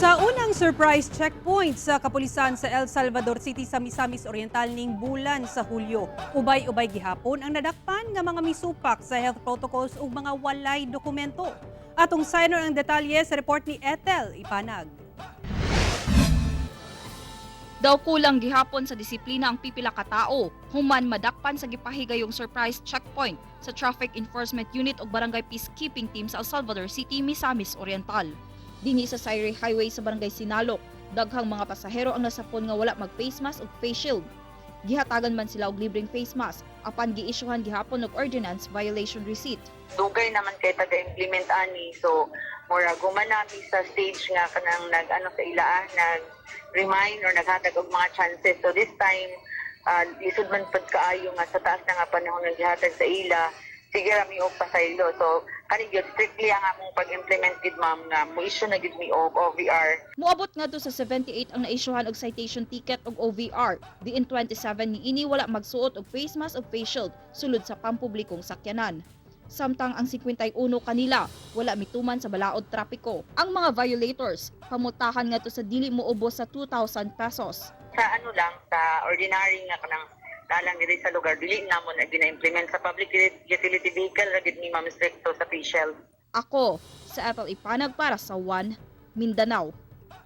Sa unang surprise checkpoint sa kapulisan sa El Salvador City sa Misamis Oriental ning bulan sa Hulyo, ubay-ubay gihapon ang nadakpan nga mga misupak sa health protocols ug mga walay dokumento. Atong sayran ang detalye sa report ni Ethel Ipanag. Daw kulang gihapon sa disiplina ang pipila ka tao human madakpan sa gipahigayong surprise checkpoint sa Traffic Enforcement Unit ug Barangay Peacekeeping Team sa El Salvador City, Misamis Oriental. Dinhi sa Sayre Highway sa Barangay Sinalok, daghang mga pasahero ang nasapon nga wala mag face mask ug face shield. Gihatagan man sila og libreng face mask apan giisyuhan gihapon og ordinance violation receipt. Dugay naman kay taga-implement ani, so mura human nami sa stage nga kanang nag ano sa ila nag remind or naghatag og mga chances. So this time, lisod man pud kaayo nga sa taas na nga panahon nga gihatag sa ila, sige ra mi og pasaylo. So kani gyud, strictly ang among pag-implement gid, ma'am, nga mo issue na gid mi og OVR. Moabot ngadto sa 78 ang naisyuhan og citation ticket og OVR. Diin 27 niini wala magsuot og face mask ug face shield sulod sa pampublikong sakyanan. Samtang ang 51 kanila wala mituman sa balaod trapiko. Ang mga violators pamultahan ngadto sa dili moubos sa 2,000 pesos. Sa ano lang, sa ordinary nga kanang dalang diri sa lugar, dili namo na gina-implement. Sa public utility vehicle ra gid ni, ma'am, stricto sa face shield. Ako, sa Ethel Ipanag para sa One Mindanao.